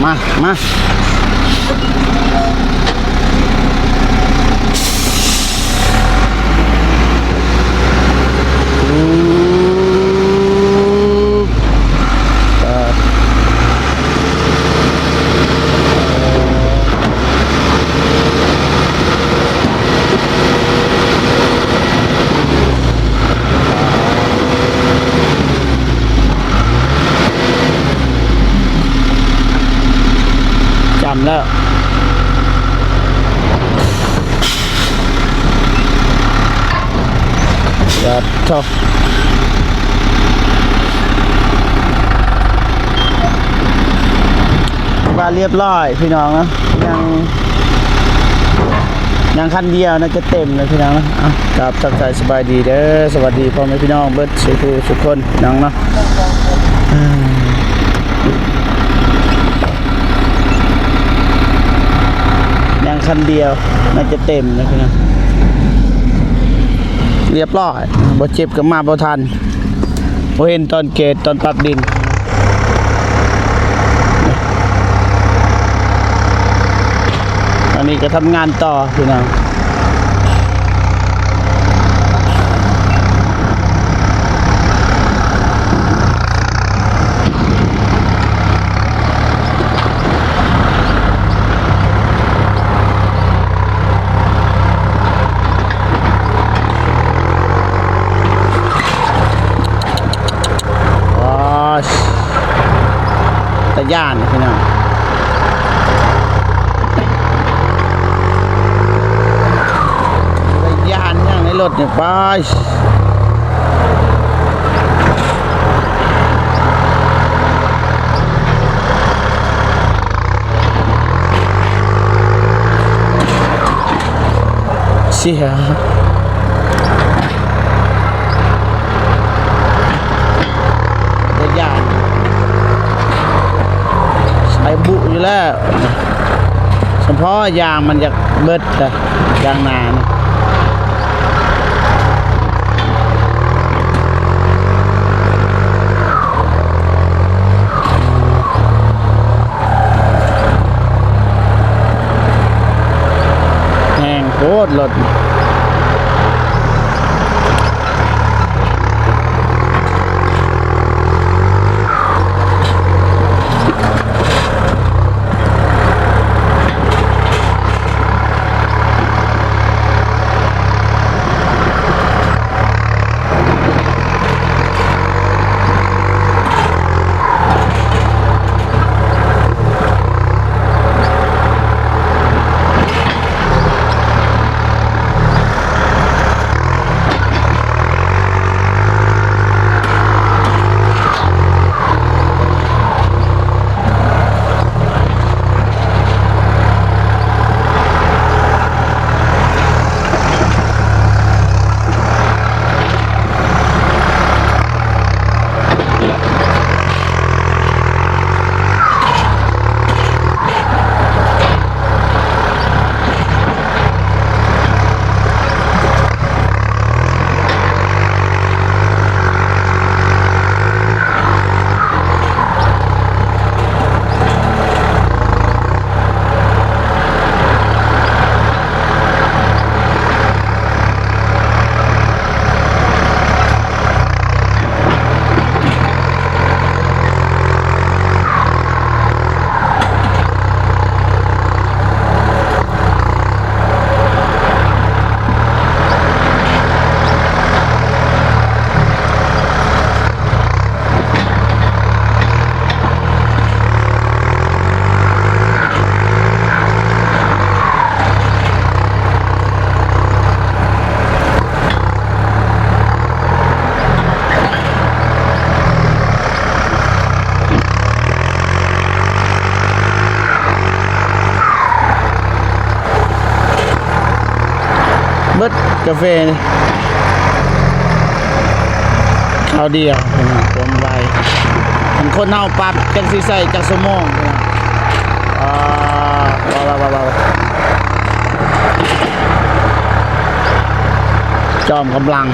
ມາ ມາ ຈ້ຳແລ້ວ ຈັດໂທ ວ່າລຽບຮ້ອຍພີ່ນ້ອງເນາະ ຍັງ ຍັງຄັນດຽວໜ້າຈະເຕັມເລີຍພີ່ນ້ອງເນາະ. ເອົາ ກາບທັກທາຍສະບາຍດີເດີ ສະຫວັດດີພໍ່ແມ່ພີ່ນ້ອງເບິດສູ່ຜູ້ສູ່ຄົນພີ່ນ້ອງເນາະ. ຍັງຄັນດຽວໜ້າຈະເຕັມເລີຍພີ່ນ້ອງ. ລຽບຮ້ອຍ ບໍ່ເຈັບກໍມາບໍ່ທັນ. ບໍ່ເຫັນຕອນເກດ ຕອນປັບດິນ. ອັນນີ້ກໍທຳງານຕໍ່ພີ່ນ້ອງ. ອໍ ຕາຢ້ານພີ່ນ້ອງ ຕາຢ້ານຫຍັງໃນລົດນີ້ ໄປ. ເສຍ ຕາຢ້ານ ສາຍບຸຢູ່ແລ້ວ ສະເພາະຢາງມັນຢາກເບິດລະ ຢາງໜານີ້. ແຮງໂພດລົດ. ເບິດກາເຟນີ້ ຄາວດຽວ ຄວາມໄວ ຄັນຄົນເຮົາປັບຈັກຊິໃຊ້ຈັກຊົ່ວໂມງ. ອ່າ ວ້າວ ຈອມກຳລັງ.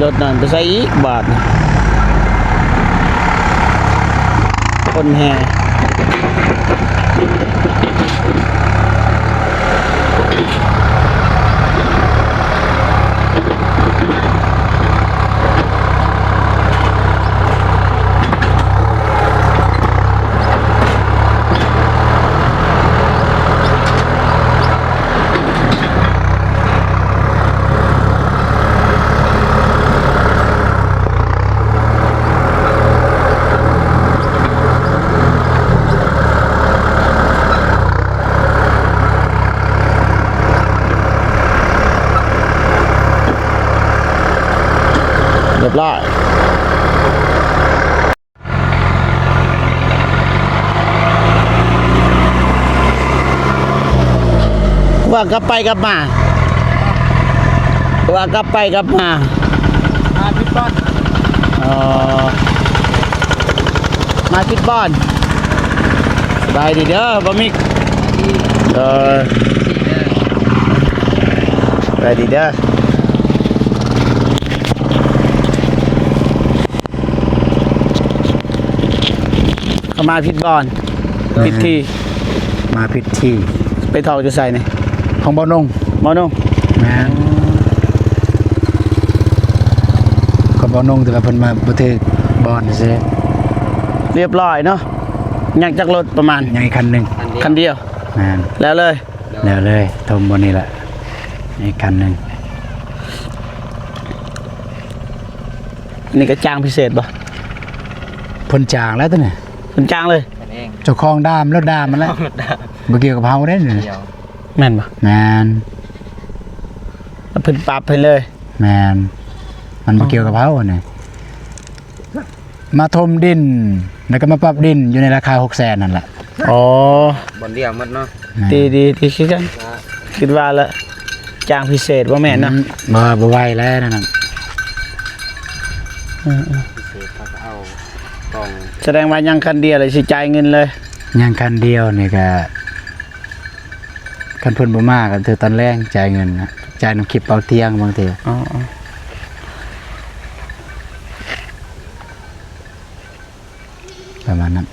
ລົດນັ້ນໄປໃສອີກບາດນີ້ ຄົນແຫ່. ຮຽບຮ້ອຍ. ວ່າກັບໄປກັບມາ ວ່າກັບໄປກັບມາ ມາຜິດບ່ອນ ອໍ ມາຜິດບ່ອນ. ສະບາຍດີເດີ ບ່າວມິກ ເອີ ສະບາຍດີເດີ. ເຂົ້າມາຜິດບ່ອນ ຜິດທີ່ ມາຜິດທີ່. ໄປເຂົ້າຢູ່ໃສນີ້? ຂອງບ່າວນົງ ບ່າວນົງ. ແມ່ນ ຂອງບ່າວນົງ ແຕ່ວ່າເພິ່ນມາບໍ່ຖືກບ່ອນຊື່. ຮຽບຮ້ອຍເນາະ. ຍັງຈັກລົດປະມານ? ຍັງອີກຄັນໜຶ່ງ. ຄັນດຽວ. ແມ່ນ ແລ້ວເລີຍ. ແລ້ວເລີຍ ຖົມບ່ອນນີ້ລະ ອີກຄັນໜຶ່ງ. ອັນນີ້ກໍຈ້າງພິເສດບໍ່? ເພິ່ນຈ້າງແລ້ວຕົວນີ້ ເພິ່ນຈ້າງເລີຍ. ເຈົ້າຂອງດາມ ລົດດາມຫັ້ນແຫຼະ ບໍ່ກ່ຽວກັບເຮົາເດ້ນີ້. ແມ່ນບໍ່? ແມ່ນ ເພິ່ນປັບໃຫ້ເລີຍ. ແມ່ນ ມັນບໍ່ກ່ຽວກັບເຮົານີ້. ມາຖົມດິນ ແລ້ວກໍມາປັບດິນຢູ່ໃນລາຄາຫົກແສນນັ້ນແຫຼະ. ອໍ ບ່ອນດຽວໝົດເນາະ. ແມ່ນ ດີໆ ດີຄືກັນ. ຄິດວ່າລະ ຈ້າງພິເສດບໍ່ແມ່ນເນາະ? ອືມ ບໍ່ ບໍ່ໄຫວແລ້ວນັ້ນ. ເອີໆ ພິເສດເຂົາກໍເອົາກອງ. ສະແດງວ່າຍັງຄັນດຽວແລ້ວຊິຈ່າຍເງິນເລີຍ. ຍັງຄັນດຽວນີ້ກໍ ຄັນເພິ່ນບໍ່ມາກໍຖືຕອນແລງຈ່າຍເງິນນະ ຈ່າຍນຳຄລິບເປົາຕຽງບາງທີ. ອໍ ປະມານນັ້ນ.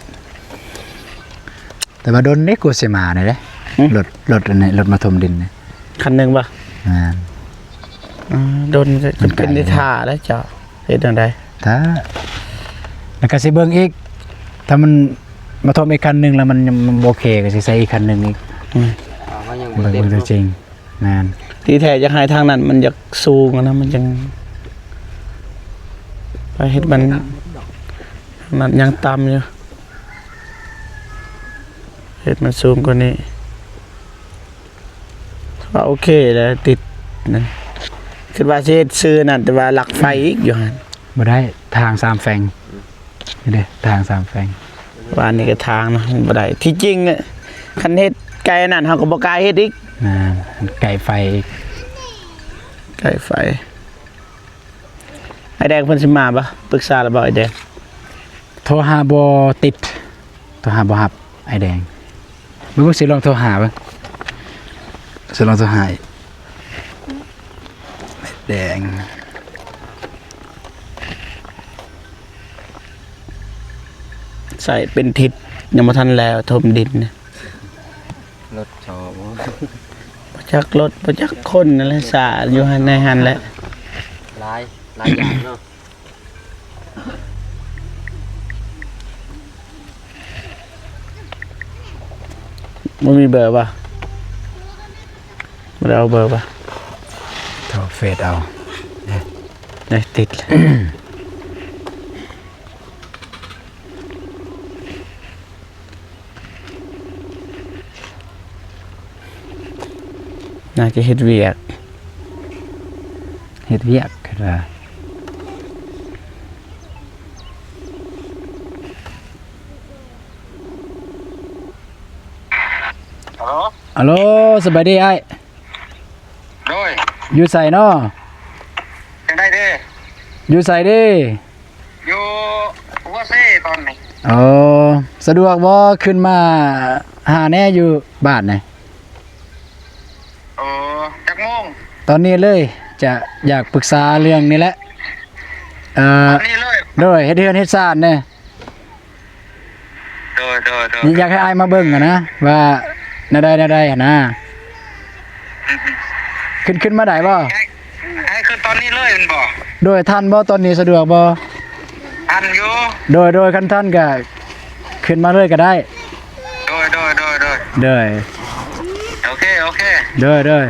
ແຕ່ວ່າດົນເດ້ກວ່າຊິມານີ້ເດ້. ຫຶ? ລົດ ລົດອັນນີ້ ລົດມາຖົມດິນນີ້ ຄັນໜຶ່ງບໍ່? ແມ່ນ. ອືມ ດົນ ມັນໄກ ຈຳເປັນໄດ້ຖ້າແລ້ວເຈົ້າ. ເຮັດແນວໃດ? ຖ້າ ແລ້ວກໍຊິເບິ່ງອີກ ຖ້າມັນມາຖົມອີກຄັນໜຶ່ງແລ້ວມັນຍັງ ມັນບໍ່ໂອເຄ ກໍຊິໃສ່ອີກຄັນໜຶ່ງອີກ. ອືມ ເບິ່ງຕົວຈິງ. ແມ່ນ ທີ່ແທ້ຢາກໃຫ້ທາງນັ້ນມັນຢາກສູງຫັ້ນນະ ມັນຈັ່ງໄປເຮັດມັນ ທາງນັ້ນຍັງຕ່ຳຢູ່ ເຮັດມັນສູງກວ່ານີ້. ວ່າໂອເຄແລ້ວ ຕິດນັ້ນ ຄິດວ່າຊິເຮັດຊື່ນັ້ນ ແຕ່ວ່າລັກໄຟອີກຢູ່ຫັ້ນ. ບໍ່ໄດ້ ທາງສາມແຟງ ນີ້ເດ້ ທາງສາມແຟງ. ວ່ານີ້ກໍທາງເນາະ ມັນບໍ່ໄດ້. ທີ່ຈິງ ຄັນເຮັດໄກອັນນັ້ນ ເຮົາກໍບໍ່ກ້າເຮັດອີກ. ແມ່ນ ມັນໄກໄຟອີກ ໄກໄຟ. ອ້າຍແດງເພິ່ນຊິມາບໍ່? ປຶກສາແລ້ວບໍ່ອ້າຍແດງ? ໂທຫາບໍ່ຕິດ ໂທຫາບໍ່ຮັບ ອ້າຍແດງ. ເບິ່ງ ເບິ່ງ ຊິລອງໂທຫາເບິ່ງ ຊິລອງໂທຫາ ອ້າຍແດງ. ໃສ່ເປັນທິດ ຍັງບໍ່ທັນແລ້ວ ຖົມດິນນະ. ລົດເຈົ້າບໍ່? ບໍ່ຈັກລົດ ບໍ່ຈັກຄົນນັ້ນແຫຼະ ສາຢູ່ຫັ້ນໃນຫັ້ນແຫຼະ. ຫຼາຍ ຫຼາຍຢ່າງເນາະ. ບໍ່ມີເບີບໍ່? ບໍ່ໄດ້ເອົາເບີບໍ່? ໂທເຟສເອົາ. ເດ້ ຕິດ. ໜ້າຈະເຮັດວຽກ ເຮັດວຽກ ຄິດວ່າ. ຮັລໂຫຼ ຮັລໂຫຼ ສະບາຍດີອ້າຍ. ໂດຍ ຢູ່ໃສເນາະ? ຈັ່ງໃດເດ້? ຢູ່ໃສເດ້? ຢູ່ຫົວເຊຕອນນີ້. ອໍ ສະດວກບໍ່ ຂຶ້ນມາຫາແດ່ຢູ່ບ້ານນີ້? ໂອ້ ຈັກໂມງ? ຕອນນີ້ເລີຍ ຈະຢາກປຶກສາເລື່ອງນີ້ແຫຼະ. ເອີ ຕອນນີ້ເລີຍ ໂດຍ ເຮັດເຮືອນເຮັດຊານແດ່. ໂດຍ ໂດຍ ໂດຍ ຢາກໃຫ້ອ້າຍມາເບິ່ງຫັ້ນນະ ວ່າແນວໃດແນວໃດຫັ້ນນະ. ອືມ ຂຶ້ນ ຂຶ້ນມາໄດ້ບໍ່? ໃຫ້ ໃຫ້ຂຶ້ນຕອນນີ້ເລີຍແມ່ນບໍ່? ໂດຍ ທັນບໍ່? ຕອນນີ້ສະດວກບໍ່? ທັນຢູ່. ໂດຍ ໂດຍ ຄັນທັນກະຂຶ້ນມາເລີຍກະໄດ້. ໂດຍ ໂດຍ ໂດຍ ໂດຍ ໂດຍ ໂອເຄ ໂອເຄ ໂດຍ ໂດຍ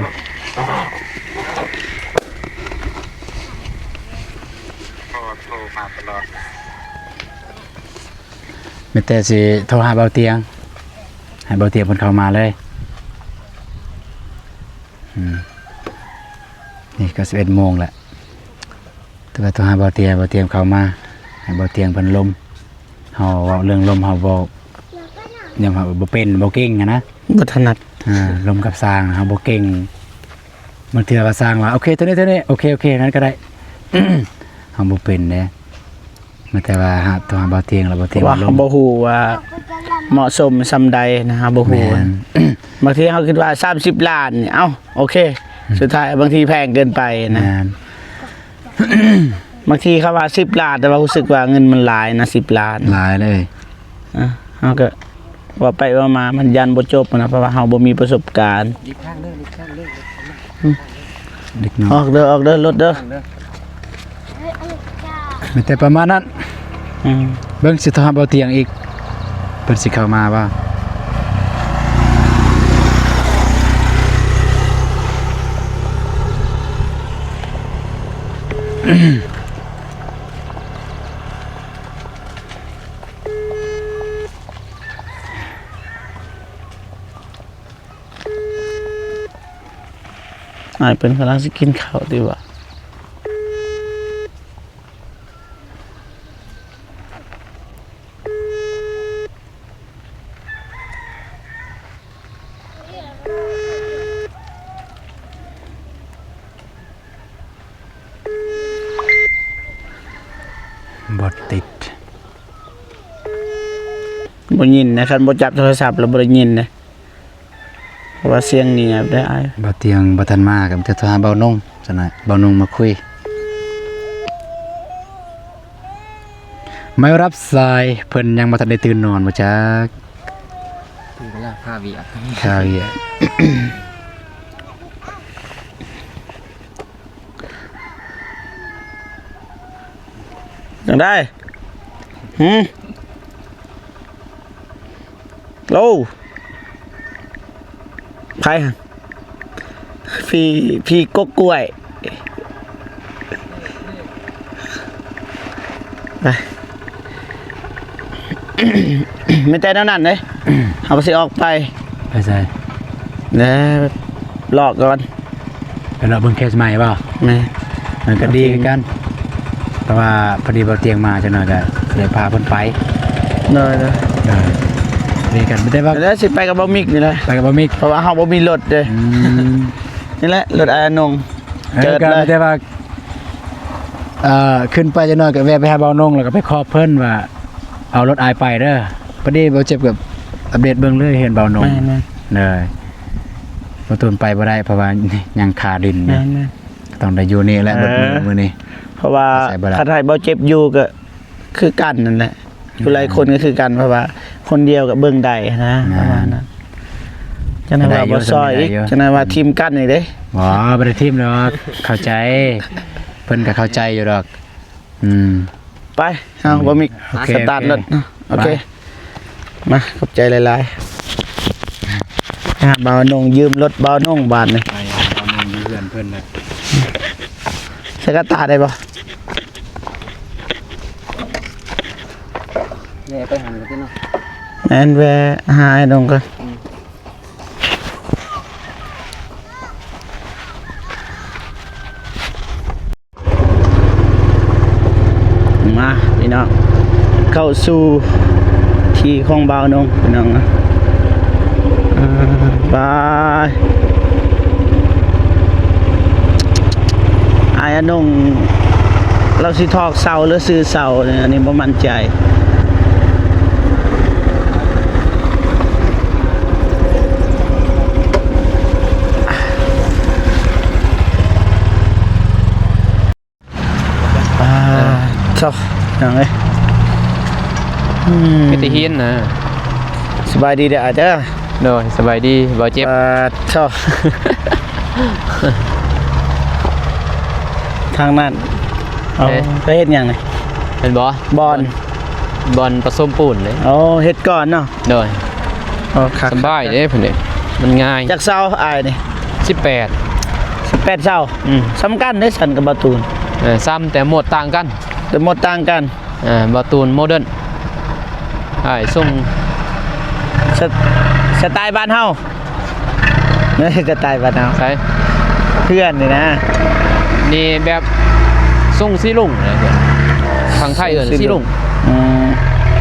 ໂທ ໂທມາຕະຫຼອດ. ມີແຕ່ຊິໂທຫາເບົາຕຽງ ໃຫ້ເບົາຕຽງເພິ່ນເຂົ້າມາເລີຍ. ອືມ ນີ້ກໍສິບເອັດໂມງແລ້ວ ແຕ່ວ່າໂທຫາເບົາຕຽງ ເບົາຕຽງເຂົ້າມາ ໃຫ້ເບົາຕຽງເພິ່ນລົມ. ເຮົາເວົ້າເລື່ອງລົມ ເຮົາບໍ່ ຍາມເຮົາບໍ່ເປັນ ບໍ່ເກັ່ງຫັ້ນນະ ບໍ່ຖະໜັດ. ອ່າ ລົມກັບຊ່າງ ເຮົາບໍ່ເກັ່ງ. ບາງເທື່ອວ່າຊ່າງວ່າ ໂອເຄ ເທົ່ານີ້ ເທົ່ານີ້ ໂອເຄ ໂອເຄ ນັ້ນກໍໄດ້ ເຮົາບໍ່ເປັນເດ້. ມີແຕ່ວ່າຫາ ໂທຫາເບົາຕຽງ ແລ້ວເບົາຕຽງ ເພາະວ່າເຮົາບໍ່ຮູ້ວ່າເໝາະສົມສ່ຳໃດນະ ເຮົາບໍ່ຮູ້. ແມ່ນ ບາງທີເຮົາຄິດວ່າສາມສິບລ້ານນີ້ ເອົ້າ ໂອເຄ ອືມ ສຸດທ້າຍບາງທີແພງເກີນໄປນະ. ແມ່ນ ບາງທີເຂົາວ່າສິບລ້ານ ແຕ່ວ່າຮູ້ສຶກວ່າເງິນມັນຫຼາຍນະ ສິບລ້ານ ຫຼາຍເລີຍ. ອ່ະ ເຮົາກໍເວົ້າໄປເວົ້າມາ ມັນຢ້ານບໍ່ຈົບນະ ເພາະວ່າເຮົາບໍ່ມີປະສົບການ. ເດັກນ້ອຍ ອອກເດີ ອອກເດີ ລົດເດີ. ມີແຕ່ປະມານນັ້ນ. ອືມ ເບິ່ງ ຊິໂທຫາເບົາຕຽງອີກ ເພິ່ນຊິເຂົ້າມາບໍ່? ອ້າຍເພິ່ນກຳລັງຊິກິນເຂົ້າຕິວະ? ບໍ່ຕິດ ບໍ່ຍິນນະ. ຄັນບໍ່ຈັບໂທລະສັບແລ້ວບໍ່ໄດ້ຍິນເດ້ ເພາະວ່າສຽງງຽບເດ້ອ້າຍ. ບ່າວຕຽງບໍ່ທັນມາ ກໍມີແຕ່ໂທຫາບ່າວນົງຊັ້ນນະ ບ່າວນົງມາຄຸຍ. ໄມ່ຮັບສາຍ ເພິ່ນຍັງບໍ່ທັນໄດ້ຕື່ນນອນບໍ່ຈັກ. ເພິ່ນກຳລັງຄາວຽກ ຄາວຽກ. ຈັ່ງໃດ? ຫື? ໂອ້ ໃຜຫັ້ນ? ຜີ ຜີກົກກ້ວຍ. ໄປ ມີແຕ່ແນວນັ້ນເດ້ ເຮົາກໍຊິອອກໄປ. ໄປໃສ? ເດີ ເລາະກ່ອນ. ໄປເລາະເບິ່ງເຄສໃໝ່ບໍ່? ແມ່ນ. ມັນກໍດີຄືກັນ ເພາະວ່າພໍດີບ່າວຕຽງມາຈັກໜ່ອຍ ກໍຊິໄດ້ພາເພິ່ນໄປ. ໂດຍ ໂດຍ ໂດຍ ດີກັນ. ມີແຕ່ວ່າ ແລ້ວຊິໄປກັບບ່າວມິກນີ້ແຫຼະ ໄປກັບບ່າວມິກ ເພາະວ່າເຮົາບໍ່ມີລົດເດ້. ອືມ ນີ້ແຫຼະລົດອ້າຍອານົງ. ເອີ ເຈີດເລີຍ ກໍມີແຕ່ວ່າ ເອີ ຂຶ້ນໄປຈັກໜ່ອຍກໍແວ່ໄປຫາບ່າວນົງ ແລ້ວກໍໄປຂອບເພິ່ນວ່າ ເອົາລົດອ້າຍໄປເດີ. ພໍດີບ່າວເຈັບກໍອັບເດດເບິ່ງເລີຍ ເຫັນບ່າວນົງ. ແມ່ນໆ ເດີ ບ່າວຕູນໄປບໍ່ໄດ້ ເພາະວ່າຍັງຄາດິນຢູ່. ແມ່ນໆ ຕ້ອງໄດ້ຢູ່ນີ້ແຫຼະ ເອີ ເບິດມື້ ມື້ນີ້ ເພາະວ່າ ອາໄສບໍ່ໄດ້ ຄັນໃຫ້ບ່າວເຈັບຢູ່ກໍຄືກັນນັ້ນແຫຼະ. ຜູ້ຫຼາຍຄົນກໍຄືກັນ ເພາະວ່າຄົນດຽວກໍເບິ່ງໄດ້ນະ ປະມານນັ້ນ. ຈັກໜ່ອຍວ່າບໍ່ຊ່ອຍອີກ ຈັກໜ່ອຍວ່າຖິ້ມກັນອີກເດ້. ບໍ່ ບໍ່ໄດ້ຖິ້ມດອກ ເຂົ້າໃຈ ເພິ່ນກໍເຂົ້າໃຈຢູ່ດອກ. ອືມ ໄປ ເຮົາ ອືມ ບໍ່ມີ ໂອເຄ ສະຕາດລົດເນາະ. ໂອເຄ ໂອເຄ ໄປ ມາ ຂອບໃຈຫຼາຍໆ. ຫາບ່າວນົງ ຢືມລົດບ່າວນົງບາດນີ້. ໄປຫາບ່າວນົງຢູ່ເຮືອນເພິ່ນນະ. ສະກະຕາໄດ້ບໍ່? ແວ່ໄປຫັ້ນກໍຕິເນາະ. ແມ່ນ ແວ່ຫາອ້າຍດົງກ່ອນ. ອືມ ມາພີ່ນ້ອງ ເຂົ້າສູ່ທີ່ຂອງບ່າວນົງພີ່ນ້ອງນະ. ອ່າ ບາຍ. ອ້າຍອານົງລາວຊິຖອກເສົາ ຫຼື ຊື້ເສົານີ້ ອັນນີ້ບໍ່ໝັ້ນໃຈ. ອ່າ ໂທ້ ພີ່ນ້ອງເອີຍ ອືມ ມີແຕ່ຫີນນະ. ສະບາຍດີເດີອ້າຍເດີ. ໂດຍ ສະບາຍດີ ບໍ່ເຈັບ. ປາດໂທ້ ທາງນັ້ນ ເອົາ ເອີ ໄປເຮັດຫຍັງນີ້? ເຫັນບໍ່? ບ່ອນ ບ່ອນປະສົມປູນເດ້. ໂອ້ ເຮັດກ່ອນເນາະ. ໂດຍ ໂອ້ ຄັກ ສະບາຍເດ້ເພິ່ນເດ້ ມັນງ່າຍ. ຈັກເສົາອ້າຍນີ້? ສິບແປດ ສິບແປດເສົາ. ອືມ ສ່ຳກັນເດ້ຊັ້ນກັບບ່າວຕູນ. ເອີ ສ່ຳແຕ່ໂໝດຕ່າງກັນ ແຕ່ໂໝດຕ່າງກັນ. ເອີ ບ່າວຕູນໂມເດີນ ອ້າຍຊົງ ສະ ສະໄຕລ໌ບ້ານເຮົາ ສະໄຕລ໌ບ້ານເຮົາ. ໃສ? ເພື່ອນນີ້ນະ ນີ້ແບບຊົງສີລຸງນະ ທາງໄທເອີ້ນສີລຸງ. ອືມ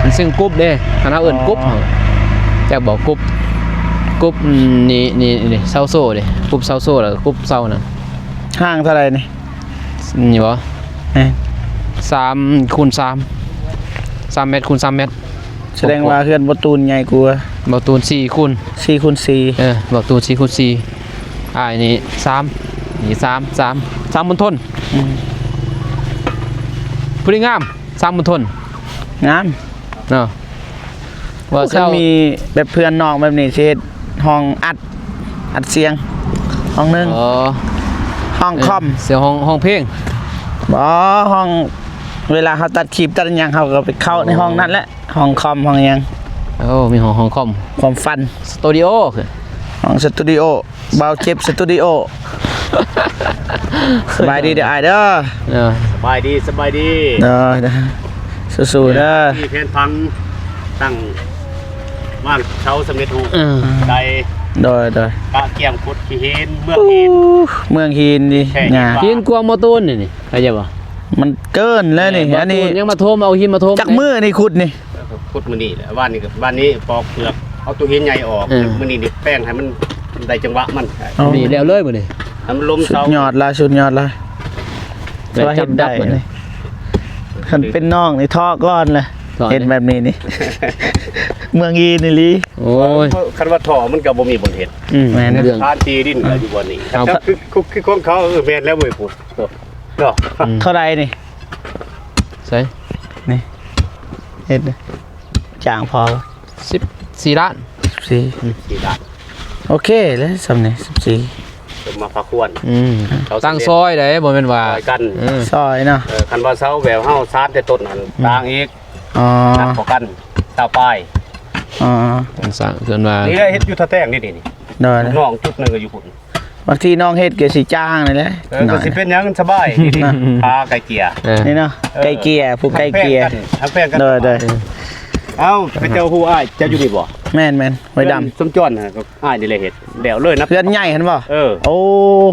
ມັນເຊິ່ງກຸບເດ້ ຄັນເຮົາເອີ້ນກຸບ. ອໍ ຈັກບໍ່? ກຸບ ກຸບ ນີ້ ນີ້ ນີ້ເສົາໂສ້ເດ້ ກຸບເສົາໂສ້ ແລ້ວກໍກຸບເສົານະ. ຫ່າງເທົ່າໃດນີ້? ນີ້ບໍ່? ແມ່ນ ສາມຄູນສາມ ສາມແມັດຄູນສາມແມັດ. ສະແດງວ່າເຮືອນບ່າວຕູນໃຫຍ່ກວ່າ. ບ່າວຕູນສີ່ຄູນ ສີ່ຄູນສີ່. ເອີ ບ່າວຕູນສີ່ຄູນສີ່ ອ້າຍນີ້ສາມ ນີ້ສາມ ສາມ ສາມມົນທົນ. ອືມ ຜູ້ນີ້ງາມ ສາມມົນທົນ ງາມເນາະ. ວ່າ ໂອ້ ຄັນ ເຈົ້າ ມີແບບເພື່ອນນ້ອງແບບນີ້ ຊິເຮັດຫ້ອງອັດ ອັດສຽງຫ້ອງໜຶ່ງ. ອໍ ຫ້ອງຄອມ ເອີ ສຽງຫ້ອງ ຫ້ອງເພງ. ບໍ່ ຫ້ອງ ເວລາເຮົາຕັດຄລິບຕັດຫຍັງ ເຮົາກໍໄປເຂົ້າໃນຫ້ອງນັ້ນແຫຼະ. ອໍ ຫ້ອງຄອມ ຫ້ອງຫຍັງ. ໂອ້ ມີຫ້ອງ ຫ້ອງຄອມ ຄວາມຝັນ ສະຕູດິໂອ ຫ້ອງສະຕູດິໂອ ບ່າວເຈັບສະຕູດິໂອ. ສະບາຍດີເດີອ້າຍເດີ. ເອີ ສະບາຍດີ ສະບາຍດີ. ເດີ ເດີ ສູ້ໆເດີ. ມີແຜນຜັງຕັ້ງວາງເສົາສຳເລັດຮູບ. ເອີ ໄດ້ ໂດຍ ໂດຍ. ກະກຽມຂຸດຂີ້ຫີນ ເມືອງຫີນ ເມືອງຫີນນີ້ ແຂກ ຫຍ້າຫີນກວາງໝໍຕູນນີ້ ເຂົ້າໃຈບໍ່? ມັນເກີນແລ້ວນີ້. ແມ່ນ ອັນນີ້ ໝໍຕູນຍັງມາຖົມ ເອົາຫີນມາຖົມ. จักมื้อนี่ขุดนี่? ขุดมื้อนี้แหละ วานนี้ก็ วานนี้ปอกเปลือก เอาตัวหินใหญ่ออก. เออ มื้อนี้นี่แปลงให้มันได้จังหวะมัน. อ๋อ นี่แล้วเลยมื้อนี้ ให้มันล้มเสา สุดยอดหลาย สุดยอดหลาย แต่ว่าเฮ็ดได้ จับดับมื้อนี้ นี่ คันเป็นน้องนี่ท้อก่อนเลย ท้อ เฮ็ดแบบนี้นี่ เมืองอีนอีหลี. โอ้ย คันว่าท้อมันก็บ่มีบ่อนเฮ็ด. อืม แม่น เรื่อง สถานที่ดินก็อยู่บ่อนนี้ เอา คือ คือ คือของเขา เออ แม่นแล้วเว้ย พุ้น เนาะ อืม เท่าใดนี่ ใส่ นี่ เฮ็ดจ้างพอ สิบสี่ล้าน สิบสี่ อืม สี่ล้าน โอเคเลยส่ำนี้ สิบสี่ สมมาพาควร อืม เขา ตั้งซอยได้ บ่แม่นว่า ซอยกัน เออ ซอยเนาะ เออ คันว่าเสาแบบเฮาสานแต่ต้นหั่น อืม ต่างอีก อ๋อ หนักกว่ากัน ซาวปลาย อ๋อ มันสร้างเกินว่า นี่แหละเฮ็ดอยู่ท่าแตงนี่ นี่ นี่ โดย น้องจุดหนึ่งก็อยู่พุ้น บางทีน้องเฮ็ดก็สิจ้างนี่แหละ เออ น้อย ก็สิเป็นหยังสบาย นี่ นี่ นะ พาไก่เกลี่ย เออ นี่เนาะ เออ ไก่เกลี่ย ผู้ไก่เกลี่ย ทางแป้งกัน ทางแป้งกัน โดย โดย เอ้า ไปเจ้าฮู้อ้าย เจ้าอยู่นี่บ่ แม่นๆ ห้วยดำ เพื่อนสมจรน่ะ ก็อ้ายนี่แหละเฮ็ด แล้วเลยนะ เพื่อนใหญ่หั่นบ่ เออ โอ้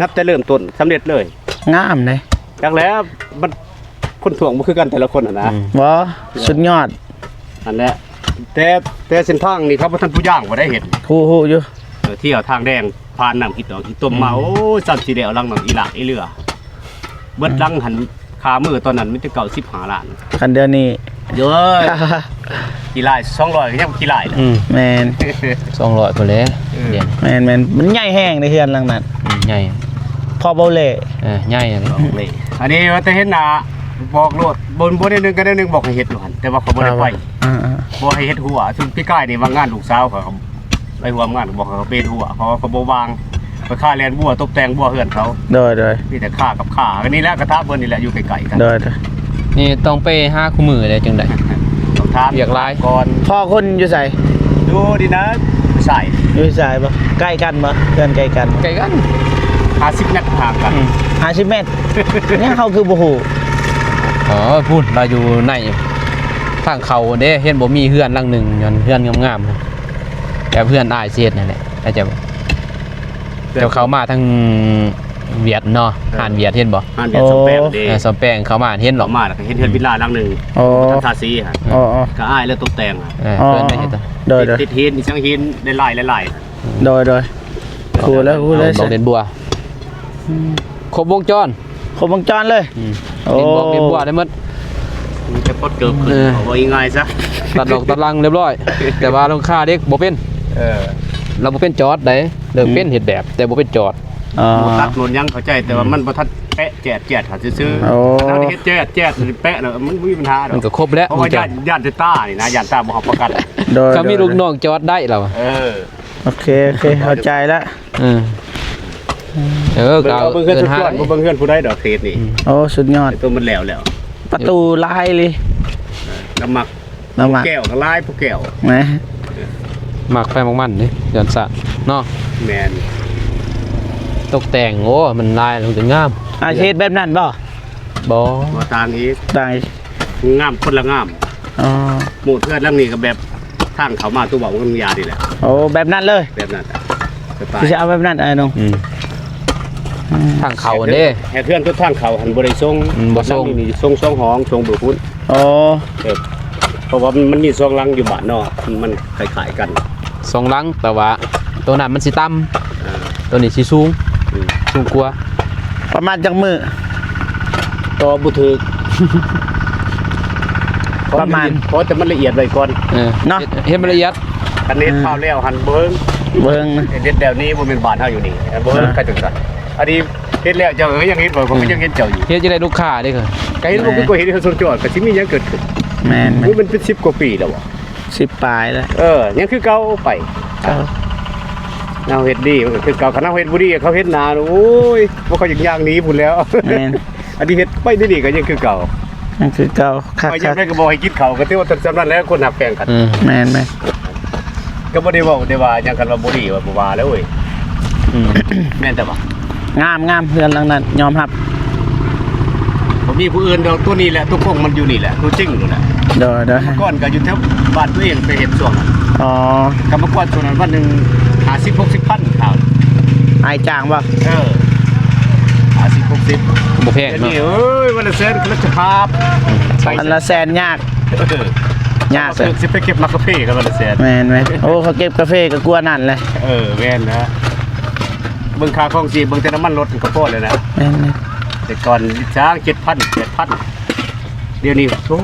นับแต่เริ่มต้นสำเร็จเลย งามเด้ จักแล้ว มัน คนท่วงบ่คือกันแต่ละคนหั่นนะ อืม บ่ สุดยอด นั่นแหละ แต่ แต่เส้นทางนี่เขาบ่ทันผู้ย่างบ่ได้เห็น ฮู้ ฮู้อยู่ เออ เที่ยวทางแดง ผ่านน้ำขี้ตอกขี้ต้มมา อืม โอ้ย ซ้ำสิแล้วหลังนั้นอีหลากอีเหลือ เบิดหลังหั่น ค่ามื้อตอนนั้นมีแต่เก้าสิบห้าล้าน คันเดี๋ยวนี้ เย้ย ขี้ร้าย สองร้อย ก็ยังขี้ร้ายแหละ อืม แม่น สองร้อย พุ้นแหละ เออ เดี๋ยว แม่นๆ มันใหญ่แฮงเด้เฮือนหลังนั้น อืม ใหญ่ พอเบาเล่ เออ ใหญ่อันนี้ เบาเล่ อันนี้ว่าแต่เห็นหน้าบอกโลด บ่ บ่ได้หนึ่งก็ได้หนึ่งบอกให้เฮ็ดอยู่หั่น แต่ว่าเขาบ่ได้ไป อ่าๆ บ่ให้เฮ็ดหัว ซุมปีกายนี่ว่างานลูกสาวเขา ไปร่วมงานก็บอกเขาไปเฮ็ดหัว เพราะว่าเขาบ่ว่าง ไปค่าแล่นบัวตบแต่งบัวเฮือนเขา โดย โดย มีแต่ค่ากับค่า อันนี้แหละกระทะเพิ่นนี่แหละอยู่ใกล้ๆกัน โดย โดย นี่ต้องไปหาคู่มื้อได้จังได๋ ต้องถาม เวียกหลาย ก่อน พ่อคนอยู่ไส อยู่นี่นะ ใส่ อยู่ไสบ่ ใกล้กันบ่ เฮือนใกล้กัน ใกล้กัน ห้าสิบเมตรห่างกัน อืม ห้าสิบเมตร เนี่ยเฮาคือบ่ฮู้ อ๋อ พุ้น ลาวอยู่ในทางเข้าเด้ เห็นบ่ มีเฮือนหลังหนึ่ง ย้อนเฮือนงามๆ แบบเฮือนอ้ายสิเฮ็ดนั่นแหละ เข้าใจบ่ เจ้าเข้ามาทางเวียดเนาะ เออ ห้านเวียดเห็นบ่ ห้านเวียด โอ้ ซ่อมแปลงเด้ เออ ซ่อมแปลงเข้ามาเห็นหรอ เข้ามาแล้วก็เห็นเฮือนวิลล่าหลังหนึ่ง โอ้ บ่ทันทาสีหั่น โอ้ โอ้ ก็อ้ายแล้วตกแต่งหั่น เออ อ๋อ เพิ่นได้เฮ็ด โดย โดย ติด ติดหิน อีสังหินหลายๆ หลายๆ โดย โดย ฮู้แล้ว ฮู้แล้ว ดอกเด่นบัว อืม ครบวงจร ครบวงจรเลย อืม โอ้ เด่นบัว เด่นบัวได้หมด มีแต่ปลดเกิบขึ้น เออ เอาว่าง่ายๆซะ ตัดดอกตัดรังเรียบร้อย แต่ว่าหลังคาเด็กบ่เป็น เออ เราบ่เป็นจอดได๋ เลิกเป็น อืม เฮ็ดแบบ แต่บ่เป็นจอด ອໍ ໝົດຕັດໝົດຫຍັງເຂົ້າໃຈ ແຕ່ວ່າ ອືມ ມັນບໍ່ທັນແປະແຈດໆຫັ້ນຊື່ໆ. ໂອ້ ຄັນເຮົາໄດ້ເຮັດແຈດໆແປະແລ້ວ ມັນບໍ່ມີບັນຫາດອກ. ມັນກໍຄົບແລ້ວ ເພາະວ່າຢ້ານ ຢ້ານແຕ່ຕານີ້ນະ ຢ້ານຕາບໍ່ຮັບປະກັນ. ໂດຍ ຖ້າມີລູກນ້ອງຈອດໄດ້ລະ. ເອີ ໂອເຄ ໂອເຄ ເຂົ້າໃຈລະ. ເອີ ເອີ ເບິ່ງເຮືອນ ເອີ ເບິ່ງເຮືອນ ເຮືອນ ເບິ່ງເຮືອນຜູ້ໃດດອກເຂດນີ້. ອືມ ໂອ້ ສຸດຍອດ ຕົວມັນແລ້ວແລ້ວ ປະຕູຫຼາຍເລີຍ. ລະມັກ ລະມັກ ແກ້ວກໍຫຼາຍ ຜູ້ແກ້ວ ແໝ ມັກໃຜມັກມັນເດ້ ຍ້ອນສະເນາະ. ແມ່ນ ຕົກແຕ່ງ ໂອ້ ມັນລາຍລະມັນກໍງາມ. ອາ ເຮັດແບບນັ້ນບໍ່? ບໍ່ ບໍ່ ຕ່າງອີກ ຕ່າງອີກ ງາມຄົນລະງາມ. ອໍ ໝູດເຮືອນຫຼັງນີ້ກໍແບບ ທາງເຂົ້າມາຕູ້ເວົ້າກັບລຸງຢານີ້ແຫຼະ. ໂອ້ ແບບນັ້ນເລີຍ ແບບນັ້ນ ສະໄຕລ໌ ຄືຊິເອົາແບບນັ້ນອ້າຍໜຸ່ມ. ອືມ ອືມ ທາງເຂົ້າເດ້ ເຮັດເຮືອນຕົວທາງເຂົ້າຫັ້ນບໍ່ໄດ້ຊົງ. ອືມ ບໍ່ຊົງ ຫຼັງນີ້ຊົງສອງຫ້ອງ ຊົງເບື້ອງພຸ້ນ. ອໍ ເອີ ເພາະວ່າມັນ ມັນມີສອງຫຼັງຢູ່ບ້ານເນາະ ມັນຄ້າຍໆກັນ ສອງຫຼັງ ແຕ່ວ່າໂຕນັ້ນມັນຊິຕ່ຳ ອ່າ ໂຕນີ້ຊິສູງ. ອືມ ສູງກວ່າ. ປະມານຈັກມື້? ຕໍ່ບໍ່ຖືກ ປະມານ ຂໍແຕ່ມັນລະອຽດໄວ້ກ່ອນ. ເອີ ເນາະ ເຮັດ ເຮັດມັນລະອຽດ. ຄັນເຮັດ ອ່າ ພ້າວແລ້ວຫັ້ນບໍ່ເຫິງ ບໍ່ເຫິງ ເຮັດແລ້ວນີ້ບໍ່ແມ່ນບ້ານເຮົາຢູ່ນີ້ ບໍ່ເຫິງ ອ່າ ໃຜຈັ່ງຊັ້ນ. ອັນນີ້ເຮັດແລ້ວເຈົ້າກໍຍັງເຮັດບໍ່? ຂ້ອຍກໍຍັງເຫັນເຈົ້າຢູ່. ເຮັດຈັ່ງໃດລູກຄ້າເດ້? ກໍເຫັນບໍ່ ແມ່ນ ຄືກໍເຫັນເຂົາຊົງຈອດ ກໍຊິມີຫຍັງເກີດຂຶ້ນ. ແມ່ນໆ ໂອ້ຍ ມັນເປັນສິບກວ່າປີແລ້ວຫວາ? ສິບປາຍແລ້ວ. ເອີ ຍັງຄືເກົ່າໄປ ເອີ ເຮົາເຮັດດີມັນກໍຄືເກົ່າ ຄັນເຮົາເຮັດບໍ່ດີເຂົາເຫັນໜ້າ ໂອ້ຍ ພວກເຂົາຢາກຍ່າງໜີພຸ້ນແລ້ວ. ແມ່ນ ອັນນີ້ເຮັດໄປນີ້ກໍຍັງຄືເກົ່າ ຍັງຄືເກົ່າ. ຄັກໆ ຂ້ອຍຍັງໄດ້ກໍບໍ່ໃຫ້ກິນເຂົ້າ ກໍຖືວ່າສ່ຳນັ້ນແຫຼະ ຄົນຮັກແພງກັນ. ເອີ ແມ່ນໆ ກໍບໍ່ໄດ້ເວົ້າໄດ້ວ່າຫຍັງກັນວ່າບໍ່ດີວ່າບໍ່ວ່າແລ້ວເວີຍ. ອືມ ແມ່ນແຕ່ວ່າ ງາມໆ ເຮືອນຫຼັງນັ້ນຍອມຮັບ ບໍ່ມີຜູ້ອື່ນດອກ ຕົວນີ້ແຫຼະ ຕົວຄົງມັນຢູ່ນີ້ແຫຼະ ຕົວຈິງໂລດແຫຼະ. ໂດຍໆ ກຳມະກອນກໍຢູ່ແຖວບ້ານຕົວເອງໄປເຮັດຊ່ວງນັ້ນ. ອໍ ກຳມະກອນຊ່ວງນັ້ນວັນໜຶ່ງຫ້າສິບຫົກສິບພັນ ຂ້າວ. ອ້າຍຈ້າງບໍ່? ເອີ ຫ້າສິບຫົກສິບ ບໍ່ແພງເນາະ. ດຽວນີ້ ເອີຍ ວັນລະແສນກໍລະຈະພາບ ອືມ ວັນລະແສນຍາກ ເອີ ຍາກ ຊິໄປເກັບໝາກກາເຟກັນວັນລະແສນ. ແມ່ນໆ ໂອ້ ເຂົາເກັບກາເຟກໍກວ່ານັ້ນແຫຼະ. ເອີ ແມ່ນນະ ເບິ່ງຄ່າຄອງຊີບ ເບິ່ງແຕ່ນ້ຳມັນລົດກໍພໍແລ້ວນະ. ແມ່ນໆ ແຕ່ກ່ອນສ້າງເຈັດພັນ ແປດພັນ ດຽວນີ້ ໂອ້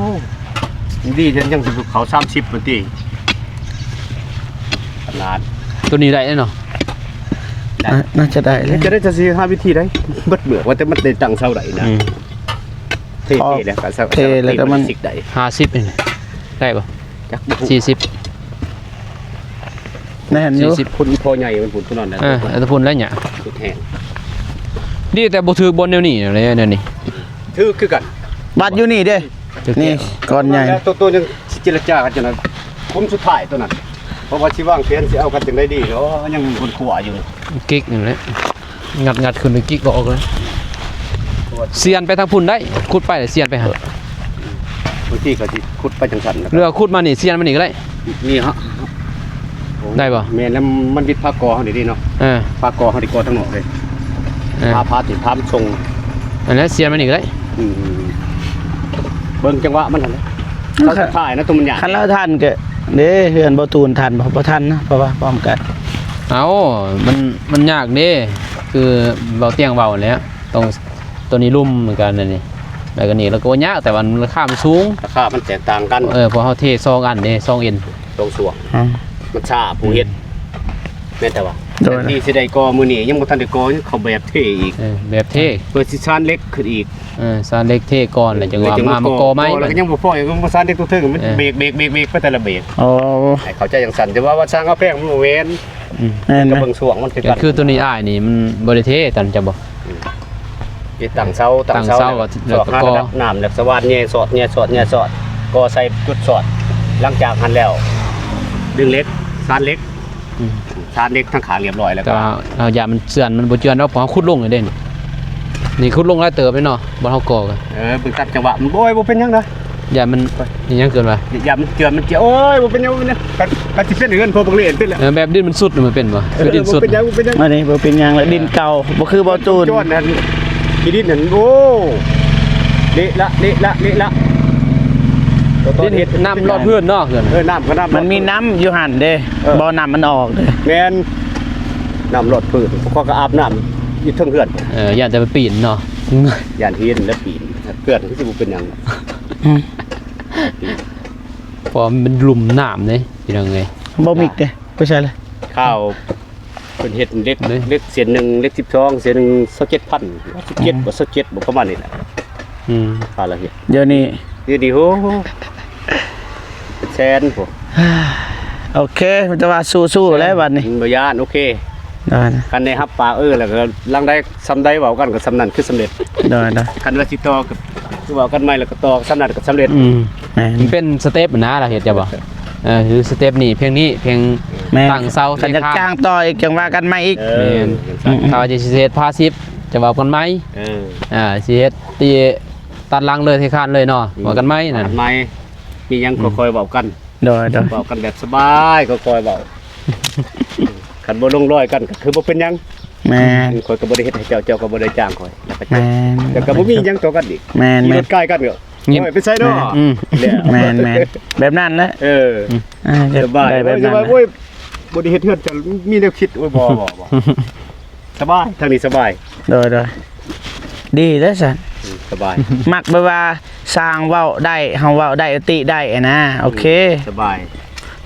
ດີຈັ່ງ ຍັງຊິເຂົ້າສາມສິບພຸ້ນຕິ ຂະໜາດ. ຕົວນີ້ໄດ້ເນາະ ໄດ້ ໜ້າ ໜ້າຈະໄດ້ເລີຍ. ຈະໄດ້ ຈະຊິຫາວິທີໃດ ເບິດເມືອກວ່າແຕ່ມັນໄດ້ຕັ້ງເສົາໄດ້ນະ. ອືມ ເທ ເທແລ້ວກໍເສາ ເທແລ້ວກໍມັນ ສິກໄດ້ ຫ້າສິບນີ້ໄດ້ບໍ່? ຈັກບໍ່ຮູ້ ສີ່ສິບ ແມ່ນຢູ່ ສີ່ສິບ ພຸ້ນອີ່ພໍ່ໃຫຍ່ມັນພຸ້ນ ພຸ້ນນັ້ນນະ. ເອີ ແຕ່ພຸ້ນແລ້ວຫຍ້າ ສຸດແຮງ ດີແຕ່ບໍ່ຖືກບ່ອນແນວນີ້ແຫຼະ ແນວນີ້ຖືກຄືກັນ. ບັດຢູ່ນີ້ເດ້ ນີ້ກ້ອນໃຫຍ່ ແລ້ວໂຕ ໂຕຍັງຊິເຈລະຈາກັນຈັ່ງນັ້ນ ຂຸມສຸດທ້າຍໂຕນັ້ນ ເພາະວ່າຊິວາງແຜນຊິເອົາກັນຈັ່ງໃດດີເນາະ ຍັງຄົ້ນຄວ້າຢູ່. ກິກນັ້ນແຫຼະ ງັດໆຂຶ້ນ ກິກອອກເລີຍ. ສຽນໄປທາງພຸ້ນໄດ້ ຂຸດໄປແລ້ວສຽນໄປຫັ້ນ ບາງທີກໍຊິຂຸດໄປຈັ່ງຊັ້ນ ຫຼືວ່າຂຸດມານີ້ ສຽນມານີ້ກໍໄດ້. ນີ້ເນາະ ໄດ້ບໍ່? ແມ່ນແລ້ວ ມັນວິດຝາກໍເຮົານີ້ເນາະ. ເອີ ຝາກໍເຮົານີ້ກໍທາງນອກເດ້. ເອີ ຝາ ຝາທີ່ທາງຊົງ ອັນນັ້ນສຽນມານີ້ກໍໄດ້. ອືມ ເບິ່ງຈັງຫວະມັນຫັ້ນແຫຼະ ເອີ ເຂົາຊິຖ່າຍນະ ຕົວມັນຍາກ. ຄັນລາວທັນກໍເດ້ ເຮືອນບໍ່ຕູນທັນບໍ່? ບໍ່ທັນນະ ເພາະວ່າພ້ອມກັນ. ເອົ້າ ມັນ ມັນຍາກເດ້ ຄືເວົ້າ ຕຽງເວົ້າແຫຼະ ຕ້ອງ ຕົວນີ້ລຸ່ມເໝືອນກັນ ອັນນີ້ ແລ້ວກໍນີ້ ແລ້ວກໍບໍ່ຍາກ ແຕ່ວ່າລາຄາມັນສູງ ລາຄາມັນແຕກຕ່າງກັນ. ເອີ ເພາະເຮົາເທສອງອັນເດ້ ສອງເອັນ ສອງຊ່ວງ ອືມ ມັນຊ້າຜູ້ເຮັດ. ອືມ ແມ່ນແຕ່ວ່າ ໂດຍ ທີ່ຊິໄດ້ກໍ່ມື້ນີ້ ຍັງບໍ່ທັນໄດ້ກໍ່ ຍັງເຂົ້າແບບເທອີກ. ເອີ ແບບເທ ເພື່ອຊິຊານເຫຼັກຂຶ້ນອີກ. ເອີ ຊານເຫຼັກເທກ່ອນ ແລ້ວຈັ່ງວ່າມາ ມາກໍ່ໃໝ່ ແລ້ວກໍຍັງບໍ່ພໍອີກ ມາຊານເຫຼັກຕົວເທິງ ມັນ ເອີ ເບກໆໆໆ ໄປແຕ່ລະເບກ. ອໍ ໃຫ້ເຂົ້າໃຈຈັ່ງຊັ້ນ ແຕ່ວ່າ ວ່າຊ່າງເອົາແພງ ມັນບໍ່ແມ່ນ. ອືມ ແມ່ນ ກໍເບິ່ງຊ່ວງມັນຄືກັນ ຄືຕົວນີ້ອ້າຍນີ້ ມັນບໍ່ໄດ້ເທ ຕາມຈະບໍ່ ອືມ ຕິດຕັ້ງເສົາ ຕັ້ງເສົາ ຕັ້ງເສົາ ແລ້ວກໍ ແລ້ວກໍ ສອກຫາລະດັບນ້ຳ ແລ້ວສະຫວ່ານແຍ່ສອດ ແຍ່ສອດ ແຍ່ສອດ ກໍໃສ່ຈຸດສອດ. ຫຼັງຈາກຫັ້ນແລ້ວ ດຶງເຫຼັກ ຊານເຫຼັກ ອືມ ຊານເຫຼັກທັງຂ້າງຮຽບຮ້ອຍແລ້ວ. ແຕ່ວ່າເຮົາຢ້ານມັນເຈື່ອນ ມັນບໍ່ເຈື່ອນດອກ ເພາະເຮົາຂຸດລົງນີ້ເດ້ ນີ້ຂຸດລົງຫຼາຍເຕີບເດ້ເນາະ ບ່ອນເຮົາກໍ່. ເອີ ເບິ່ງຕັດຈັງຫວະມັນ ໂອ້ຍ ບໍ່ເປັນຫຍັງນະ. ຢ້ານມັນ ໄປ ອີຫຍັງເກີນວ່າ ຢ້ານມັນເຈື່ອນ ມັນເຈຍ ໂອ້ຍ ບໍ່ເປັນຫຍັງ ບໍ່ເປັນຫຍັງ. ຄັນ ຄັນຊິເປັນເຮືອນພໍ່ບັກເລນເປັນແລ້ວ ເອີ ແບບດິນມັນຊຸດມັນເປັນບໍ່? ເອີ ຄືດິນຊຸດ ບໍ່ເປັນຫຍັງ ບໍ່ເປັນຫຍັງ. ອັນນີ້ບໍ່ເປັນຫຍັງແລ້ວ ດິນເກົ່າ ບໍ່ຄືບໍ່ຕູນ ຈອນນັ້ນ ຂີ້ດິນນັ້ນ ໂອ້ ເລະລະ ເລະລະ ເລະລະ. ຕອນເຮັດ ນ້ຳລອດພື້ນເນາະ ເຮືອນ ເອີ ນ້ຳກໍນ້ຳ ມັນມີນ້ຳຢູ່ຫັ້ນເດ້ ເອີ ບໍ່ ນ້ຳມັນອອກເດ້. ແມ່ນ ນ້ຳລອດພື້ນ ຂ້ອຍກໍອາບນ້ຳຢູ່ເທິງເຮືອນ. ເອີ ຢ້ານແຕ່ໄປປີນເນາະ ຢ້ານຫີນແລ້ວປີນ ເຮືອນຄືຊິບໍ່ເປັນຫຍັງ. ອືມ ເພາະວ່າມັນເປັນລຸ່ມນ້ຳເດ້ ພີ່ນ້ອງເອີຍ. ບໍ່ມິກເດ້ ໄປໃສລະ? ຂ່າວ ພິ່ນເຮັດເຫຼັກ ເດ້ ເຫຼັກເສັ້ນໜຶ່ງ ເຫຼັກສິບສອງ ເສັ້ນໜຶ່ງ ຊາວເຈັດພັນ ສິບເຈັດ ອືມ ບໍ່ ຊາວເຈັດ ບໍ່ ປະມານນີ້ແຫຼະ ອືມ ຄ່າລະເຮັດ. ດຽວນີ້ ດຽວນີ້ ໂອ້ ເປັນແສນພຸ້ນ. ໂອເຄ ມີແຕ່ວ່າສູ້ໆແຫຼະບັດນີ້ ບໍ່ຢ້ານ. ໂອເຄ ໄດ້ ຄັນໄດ້ຮັບປາກ ເອີ ແລ້ວກໍຫຼັງໃດ ສ່ຳໃດເວົ້າກັນກໍສ່ຳນັ້ນຄືສຳເລັດ. ໂດຍໆ ຄັນວ່າຊິຕໍ່ກໍຄືເວົ້າກັນໃໝ່ ແລ້ວກໍຕໍ່ສ່ຳນັ້ນກໍສຳເລັດ. ອືມ ແມ່ນ ມັນເປັນສະເຕັບນະ ລະເຮັດ ເຈົ້າບໍ່? ເອີ ຄືສະເຕັບນີ້ ພຽງນີ້ ພຽງ ແມ່ນ ຕັ້ງເສົາ ຄັນຢາກຈ້າງຕໍ່ອີກ ຈັ່ງວ່າກັນໃໝ່ອີກ. ເອີ ແມ່ນ ອືມໆ ຖ້າວ່າຈະຊິເຮັດພາຊິບ ຈະເວົ້າກັນໃໝ່. ເອີ ອ່າ ຊິເຮັດຕີ ຕັດຫຼັງເລີຍ ເທຄານເລີຍເນາະ. ອືມ ເວົ້າກັນໃໝ່ນັ້ນ ເວົ້າກັນໃໝ່ ມີຫຍັງ ອືມ ຄ່ອຍໆເວົ້າກັນ. ໂດຍໆ ເວົ້າກັນແບບສະບາຍ ຄ່ອຍໆເວົ້າ. ຄັນບໍ່ລົງລອຍກັນກໍຄືບໍ່ເປັນຫຍັງ. ແມ່ນ ຂ້ອຍກໍບໍ່ໄດ້ເຮັດໃຫ້ເຈົ້າ ເຈົ້າກໍບໍ່ໄດ້ຈ້າງຂ້ອຍ ແລ້ວກໍ ແມ່ນ ແລ້ວກໍບໍ່ມີຫຍັງຕໍ່ກັນອີກ. ແມ່ນໆ ຂີ່ລົດກາຍກັນກໍ ຍິບ ໂອ້ຍ ໄປໃສເນາະ? ອືມ ແບບນັ້ນແຫຼະ. ເອີ ອືມ ອ່າ ສະບາຍ ໄດ້ແບບນັ້ນ. ໂອ້ຍ ບໍ່ໄດ້ເຮັດເຮືອນ ເຈົ້າມີແນວຄິດ. ໂອ້ຍ ບໍ່ໆໆ ສະບາຍ ທາງນີ້ສະບາຍ. ໂດຍໆ ດີເດ້ຊັ້ນ ອືມ ສະບາຍ. ມັກແບບວ່າຊ່າງເວົ້າໄດ້ ເຮົາເວົ້າໄດ້ ຕິໄດ້ນະ. ໂອເຄ ສະບາຍ.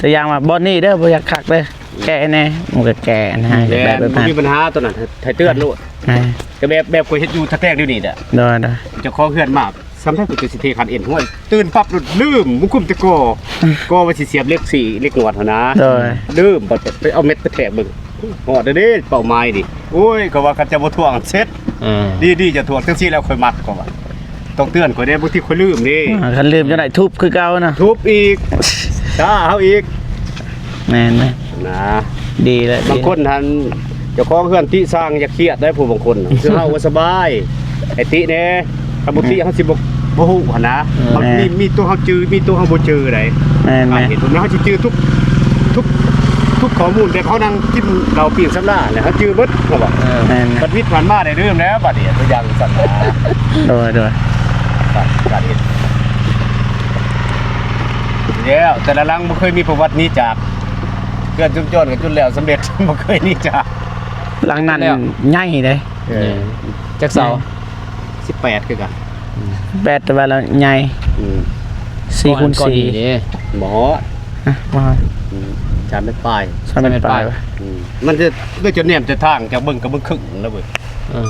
ຕົວຢ່າງວ່າບ່ອນນີ້ເດີ ບໍ່ຢາກຄັກເດີ ແກ້ແດ່ ມັນກໍແກ້ນະ. ແມ່ນ ແບບນັ້ນ ບໍ່ມີບັນຫາຕົວນັ້ນ ໃຫ້ເຕືອນໂລດ. ແມ່ນ ກໍແບບ ແບບຂ້ອຍເຮັດຢູ່ທ່າແຕງດຽວນີ້ແຫຼະ. ໂດຍໆ ເຈົ້າຂອງເຮືອນມາ ສ່ຳໃດກໍຈະຊິເທຄານເອັນ ຫ້ວຍ ຕື່ນປັບໂລດ ລືມ ບໍ່ຄຸ້ມແຕ່ກໍ່ ກໍ່ວ່າຊິສຽບເຫຼັກສີ່ ເຫຼັກງວດຫັ້ນນະ. ໂດຍ ລືມ ບັດໄປເອົາແມັດໄປແທກເບິ່ງ ຮອດແລ້ວເດ້ ເປົ້າໝາຍນີ້. ໂອ້ຍ ກໍວ່າຄັນຈະບໍ່ທວງເສັດ. ເອີ ດີໆ ຈະທວງ ຈັ່ງຊີ້ແລ້ວຂ້ອຍມັກ ກໍວ່າ ຕ້ອງເຕືອນຂ້ອຍເດ້ ບາງທີຂ້ອຍລືມເດ້. ອ່າ ຄັນລືມຈັ່ງໃດ ທຸບຄືເກົ່ານະ ທຸບອີກ ຊາເຮົາອີກ. ແມ່ນໆ ນະ ດີແລ້ວ ບາງຄົນຫັ້ນ ເຈົ້າຂອງເຮືອນຕິຊ່າງ ຢ່າຄຽດໄດ໋ ຜູ້ບາງຄົນ ຄືເຮົາວ່າສະບາຍ ໃຫ້ຕິແດ່ ຄັນບໍ່ຕິ ເອີ ເຮົາຊິບໍ່ ບໍ່ຮູ້ຫັ້ນນະ. ເອີ ເຮົາມີ ແມ່ນ ມີຕົວເຮົາຈື່ ມີຕົວເຮົາບໍ່ຈື່ໃດ໋. ແມ່ນໆ ເຫດຜົນເຮົາຊິຈື່ທຸກ ທຸກ ທຸກຂໍ້ມູນ ແບບເຮົານັ່ງກິນເຫຼົ້າປີ້ງສຳລານແລ້ວ ເຮົາຈື່ເບິດ ເຮົາວ່າ. ເອີ ແມ່ນ ບັດວິດຜ່ານມາໄດ້ລືມແລ້ວ ບັດນີ້ ຕົວຢ່າງຊັ້ນນະ. ໂດຍໆ ການເຮັດ ແລ້ວ ແຕ່ລະຫຼັງບໍ່ເຄີຍມີປະຫວັດໜີຈາກ ເຮືອນຈຸນຈອນກໍຈຸນແລ້ວສຳເລັດ ບໍ່ເຄີຍໜີຈາກ. ຫຼັງນັ້ນໃຫຍ່ເດ້. ເອີ ຈັກເສົາ? ສິບແປດຄືກັນ. ອືມ ແປດ ແຕ່ວ່າລະໃຫຍ່. ອືມ ສີ່ຄູນສີ່ ບໍ່ຮອດ. ຮະ ບໍ່ຮອດ. ອືມ ສາມແມັດປາຍ. ສາມແມັດປາຍ. ອືມ ມັນຈະໄດ້ຈົນແນມຈະທາງ ຈະເບິ່ງກໍເບິ່ງຄຶ່ງແລ້ວເວີຍ. ເອີ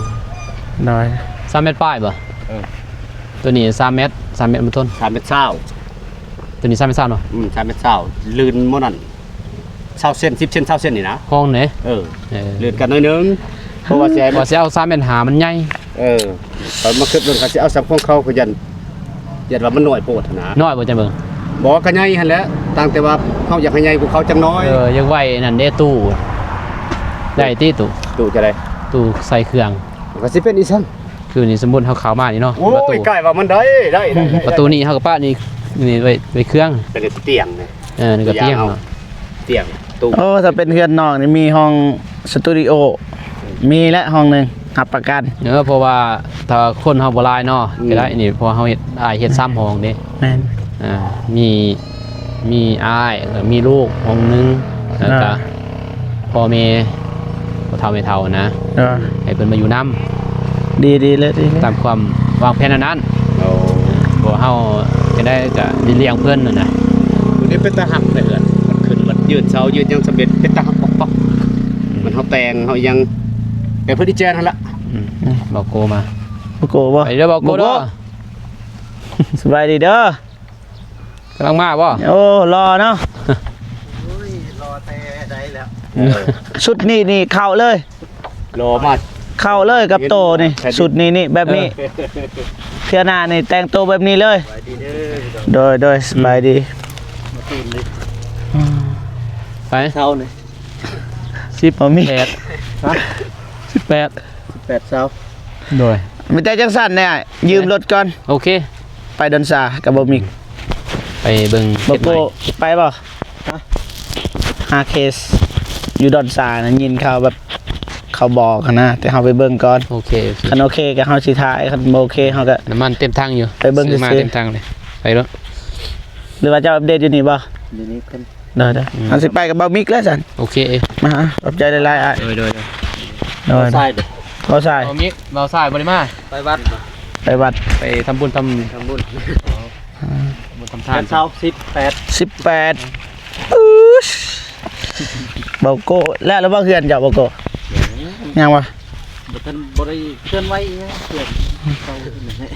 ໂດຍ ສາມແມັດປາຍບໍ່? ເອີ ຕົວນີ້ສາມແມັດ ສາມແມັດ ມັນທົນ ສາມແມັດຊາວ. ຕົວນີ້ສາມແມັດຊາວເນາະ. ອືມ ສາມແມັດຊາວ ລື່ນໝົດນັ້ນ ຊາວເຊັນ ສິບເຊັນ ຊາວເຊັນນີ້ນະ. ຫ້ອງເດ້? ເອີ ເອີ ລື່ນກັນໜ້ອຍໜຶ່ງ ເພາະວ່າຊິ ວ່າຊິເອົາສາມແມັດຫ້າ ມັນໃຫຍ່. ເອີ ຂ້ອຍມາຄິດເບິ່ງ ຂ້ອຍຊິເອົາສ່ຳຂອງເຂົາ ຂ້ອຍຢ້ານ ຢ້ານວ່າມັນນ້ອຍໂພດຫັ້ນນະ. ນ້ອຍບໍ່? ຈັ່ງເບິ່ງ ບໍ່ ກໍໃຫຍ່ຫັ້ນແຫຼະ ຕ່າງແຕ່ວ່າເຮົາຢາກໃຫ້ໃຫຍ່ກວ່າເຂົາຈັກໜ້ອຍ. ເອີ ຢາກໄວ້ນັ້ນເດ້ ຕູ້ ໄດ້ຕິ ຕູ້ ຕູ້ຈັ່ງໃດ? ຕູ້ໃສ່ເຄື່ອງ ມັນກໍຊິເປັນອີ່ສັງ ຄືນີ້ ສົມມຸດເຮົາເຂົ້າມານີ້ເນາະ. ໂອ້ຍ ປະຕູ ໃກ້ວ່າມັນໄດ້ ໄດ້ ໄດ້ ໄດ້ ປະຕູນີ້ເຮົາກໍປະນີ້ ນີ້ໄວ້ ໄວ້ເຄື່ອງ ເປັນຕຽງນະ. ເອີ ນີ້ກໍຕຽງເນາະ ຕຽງ ຕູ້. ໂອ້ ຖ້າເປັນເຮືອນນ້ອງນີ້ມີຫ້ອງສະຕູດິໂອ ມີແຫຼະຫ້ອງໜຶ່ງ ຮັບປະກັນ. ເອີ ເພາະວ່າຖ້າຄົນເຮົາບໍ່ຫຼາຍເນາະ ອືມ ກໍໄດ້ນີ້ ເພາະວ່າເຮົາເຮັດ ອ້າຍເຮັດສາມຫ້ອງເດ້. ແມ່ນ ອ່າ ມີ ມີອ້າຍ ແລ້ວມີລູກຫ້ອງໜຶ່ງ ແລ້ວກໍ ອ່າ ພໍ່ແມ່ ພໍ່ເຖົ້າແມ່ເຖົ້ານະ ອ່າ ໃຫ້ເພິ່ນມາຢູ່ນຳ. ດີ ດີເລີຍ ດີເລີຍ ຕາມຄວາມວາງແຜນອັນນັ້ນ. ໂອ້ ເພາະເຮົາຈັ່ງໃດກໍໄດ້ລ້ຽງເພິ່ນຫັ້ນນະ. ມັນເປັນຕາຮັກເດ້ ເຮືອນ ມັນຂຶ້ນ ມັນຢືນເສົາຢືນຫຍັງສຳເລັດ ເປັນຕາຮັກປອກໆ. ອືມ ມັນເຮົາແຕ່ງເຮົາຫຍັງ ແຕ່ເພິ່ນອີແຈນຫັ້ນລະ. ອືມ ອືມ ບໍ່ໂກມາ ບໍ່ໂກບໍ່? ໄປເດີ ບໍ່ໂກເດີ ບໍ່ໂກ. ສະບາຍດີເດີ. ກຳລັງມາບໍ່? ໂອ້ ຫຼໍ່ເນາະ. ໂອ້ຍ ຫຼໍ່ແຕ່ໃດແລ້ວ. ເອີ ຊຸດນີ້ນີ້ເຂົ້າເລີຍ ຫຼໍ່ມາກ ເຂົ້າເລີຍກັບໂຕນີ້ ຊຸດນີ້ນີ້ແບບນີ້. ເອີ ເທື່ອໜ້ານີ້ແຕ່ງໂຕແບບນີ້ເລີຍ. ໂດຍ ໂດຍ ສະບາຍດີ. ອືມ ໄປ ເຊົ້ານີ້ ສິບແປດ ຮະ ສິບແປດ ສິບແປດ ຊາວ. ໂດຍ ມີແຕ່ຈັ່ງຊັ້ນແດ່ ຢືມລົດກ່ອນ. ໂອເຄ ໄປດອນຊາກັບບໍ່ມີ ໄປເບິ່ງ ບໍ່ໂກ ເຮັດໃໝ່ ໄປບໍ່? ຮະ ຫາເຄສຢູ່ດອນຊານະ ຍິນຂ່າວແບບເຂົາບອກຫັ້ນນະ ແຕ່ເຮົາໄປເບິ່ງກ່ອນ. ໂອເຄ ໂອເຄ ຄັນໂອເຄກໍເຮົາຊິຖ່າຍ ຄັນບໍ່ໂອເຄເຮົາກໍ ນ້ຳມັນເຕັມຖັງຢູ່ ໄປເບິ່ງຊື່ໆ ຊື້ມາເຕັມຖັງເລີຍ. ໄປໂລດ. ຫຼືວ່າເຈົ້າອັບເດດຢູ່ນີ້ບໍ່? ຢູ່ນີ້ເພິ່ນ ໄດ້ໆ ອືມ ເຮົາຊິໄປກັບບ່າວມິກແລ້ວຊັ້ນ. ໂອເຄ ມາ ຂອບໃຈຫຼາຍໆ ອ້າຍ. ໂດຍໆໆ ໂດຍ ບ່າວຊາຍເດ້ ບ່າວຊາຍ ບ່າວມິກ ບ່າວຊາຍບໍ່ໄດ້ມາ ໄປວັດ ໄປວັດ ໄປທຳບຸນ ທຳ ທຳບຸນ ອໍ ບຸນທຳທານ. ເຊົາ ສິບແປດ ສິບແປດ ອືດ ເບົາໂກ້ ແລ້ວ ແລ້ວບໍ່ເຮືອນເຈົ້າ ເບົາໂກ້? ຍັງບໍ່? ບໍ່ທັນ ບໍ່ໄດ້ເຄື່ອນໄຫວອີ່ຫຍັງ ເພື່ອນເຂົານັ້ນແຫຼະ.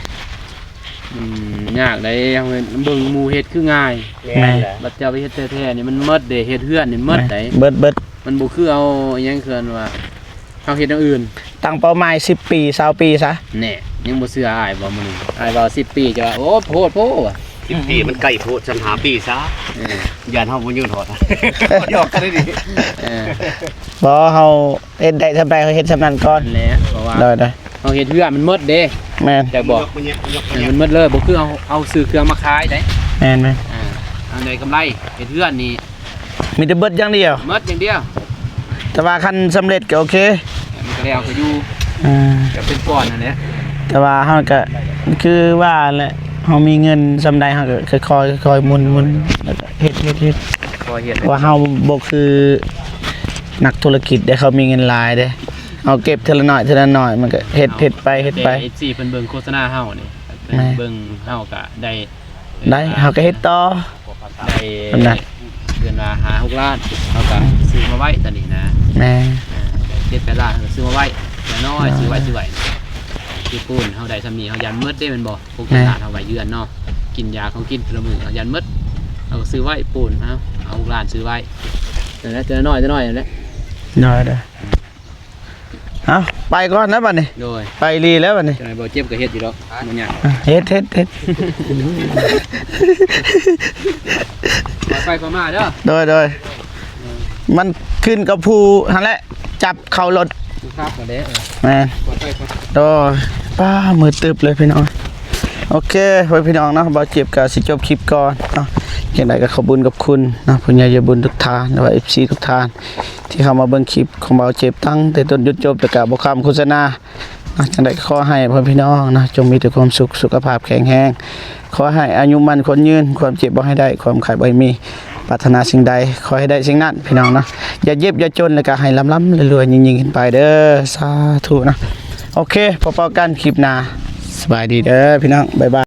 ມັນຍາກໃດ ເຮົາເບິ່ງໝູ່ເຮັດຄືງ່າຍ ແມ່ນແຫຼະ. ບັດເຈົ້າໄປເຮັດແທ້ໆນີ້ ມັນໝົດເດ້ ເຮັດເຮືອນນີ້ໝົດໃດ ເບິດ ເບິດ. ມັນບໍ່ຄືເອົາອີ່ຫຍັງ ຄືວ່າ ເຮົາເຮັດແນວອື່ນ. ຕັ້ງເປົ້າໝາຍສິບປີ ຊາວປີຊະ. ແນ່ ຍັງບໍ່ເຊື່ອອ້າຍບໍ່ມື້ນີ້? ອ້າຍເວົ້າສິບປີ ເຈົ້າວ່າ ໂອ້ ໂພດໂພ ວ່າ ສິບປີມັນໃກ້ໂພດ ຊັ້ນຫ້າປີຊະ. ເອີ ຢ້ານເຮົາບໍ່ຍືນຮອດ ຫຍອກກັນໄດ້ດີ. ເອີ ບໍ່ ເຮົາເຮັດໄດ້ສ່ຳໃດ ເຮົາເຮັດສ່ຳນັ້ນກ່ອນ. ແຫຼະ ເພາະວ່າ ໂດຍໆ ເຮົາເຮັດເຮືອນມັນໝົດເດ້. ແມ່ນ ແຕ່ບໍ່ ມັນໝົດເລີຍ ບໍ່ຄືເຮົາ ເຮົາຊື້ເຄື່ອງມາຂາຍໄດ໋. ແມ່ນໆ ອ່າ ອັນໃດກຳໄລ ເຮັດເຮືອນນີ້ ມີແຕ່ເບິດຢ່າງດຽວ ເບິດຢ່າງດຽວ. ແຕ່ວ່າຄັນສຳເລັດກໍໂອເຄ ມັນກໍແລ້ວກໍຢູ່. ອ່າ ກໍເປັນກ້ອນນັ້ນແຫຼະ. ແຕ່ວ່າເຮົາກໍຄືວ່າແຫຼະ ເຮົາມີເງິນສ່ຳໃດ ເຮົາກໍຄ່ອຍໆ ຄ່ອຍໆ ໝຸນໆ ແລ້ວກໍເຮັດ ເຮັດ ເຮັດ ຄ່ອຍເຮັດ. ເພາະວ່າເຮົາບໍ່ຄືນັກທຸລະກິດເດ້ ເຂົາມີເງິນຫຼາຍເດ້ ເຮົາເກັບເທື່ອລະໜ້ອຍ ເທື່ອລະໜ້ອຍ ມັນກໍເຮັດ ເຮັດໄປ ເຮັດໄປ. ເອັຟຊີເພິ່ນເບິ່ງໂຄສະນາເຮົານີ້ ເພິ່ນ ແມ່ນ ເບິ່ງເຮົາກໍໄດ້ ໄດ້ ເຮົາກໍເຮັດຕໍ່ ໄດ້ ແບບນັ້ນ ເດືອນລະຫ້າຫົກລ້ານ ເຮົາກໍຊື້ມາໄວ້ຕອນນີ້ນະ. ແມ່ນ ອ່າ ໄດ້ເຈັດແປດລ້ານ ເຮົາກໍຊື້ມາໄວ້ ນ້ອຍໆ ຊື້ໄວ້ ຊື້ໄວ້ ຄືປູນ ເຮົາໄດ້ສ່ຳນີ້ ເຮົາຢ້ານໝົດເດ້ ແມ່ນບໍ່? ຫົກເຈັດລ້ານ ເຮົາໄວ້ເຮືອນເນາະ ກິນຢາຂອງກິນແຕ່ລະມື້ ເຮົາຢ້ານໝົດ ເຮົາກໍຊື້ໄວ້ ປູນ ເອົາ ເອົາຫົກລ້ານຊື້ໄວ້ ນັ້ນແຫຼະ ແຕ່ນ້ອຍ ແຕ່ນ້ອຍນັ້ນແຫຼະ. ໄດ້ ໄດ້. ເອົາ ໄປກ່ອນນະບັດນີ້. ໂດຍ ໄປລີ້ແລ້ວບັດນີ້. ຈັກໜ່ອຍບໍ່ເຈັບກໍເຮັດຢູ່ດອກ ບໍ່ຍາກ. ອ່ະ ເຮັດ ເຮັດ ເຮັດ. ຄ່ອຍໄປຄ່ອຍມາເດີ. ໂດຍ ໂດຍ. ມັນຂຶ້ນກັບຜູ້ຫັ້ນແຫຼະ ຈັບເຂົ້າລົດ. ຜູ້ຂັບຫັ້ນແຫຼະ. ແມ່ນ. ຄ່ອຍໄປຄ່ອຍ. ໂດຍ. ປ້າ ມືດຕຶບເລີຍພີ່ນ້ອງ. ໂອເຄ ພໍ່ແມ່ພີ່ນ້ອງເນາະ ບ່າວເຈັບກໍຊິຈົບຄລິບກ່ອນເນາະ. ຈັ່ງໃດກໍຂອບບຸນຂອບຄຸນເນາະ ຜູ້ໃຫຍ່ໃຈບຸນທຸກທ່ານ ຫຼືວ່າ ເອັຟຊີ ທຸກທ່ານ ທີ່ເຂົ້າມາເບິ່ງຄລິບຂອງບ່າວເຈັບຕັ້ງແຕ່ຕົ້ນຈົນຈົບ ແລ້ວກໍບໍ່ຂ້າມໂຄສະນາເນາະ. ຈັ່ງໃດກໍຂໍໃຫ້ພໍ່ແມ່ພີ່ນ້ອງເນາະ ຈົ່ງມີແຕ່ຄວາມສຸກ ສຸຂະພາບແຂງແຮງ ຂໍໃຫ້ອາຍຸໝັ້ນຂວັນຍືນ ຄວາມເຈັບບໍ່ໃຫ້ໄດ້ ຄວາມໄຂ້ບໍ່ໃຫ້ມີ ປາດຖະໜາສິ່ງໃດ ຂໍໃຫ້ໄດ້ສິ່ງນັ້ນພີ່ນ້ອງເນາະ. ຢ່າເຈັບຢ່າຈົນ ແລ້ວກໍໃຫ້ລ່ຳໆລວຍໆ ຍິ່ງໆຂຶ້ນໄປເດີ ສາທຸເນາະ. ໂອເຄ ພໍ້ກັນຄລິບໜ້າ. ສະບາຍດີເດີພີ່ນ້ອງ ບາຍບາຍ.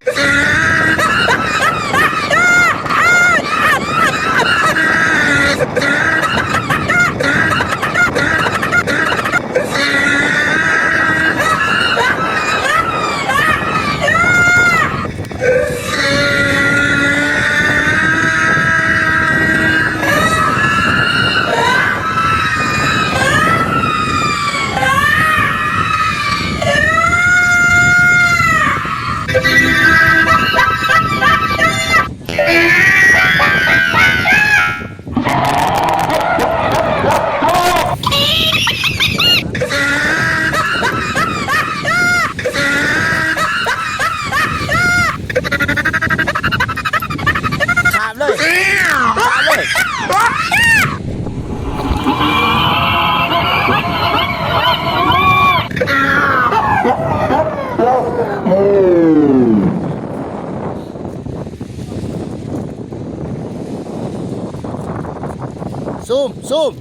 ຂ້າມເລີຍ ຂ້າມເລີຍ. ຊູມ ຊູມ.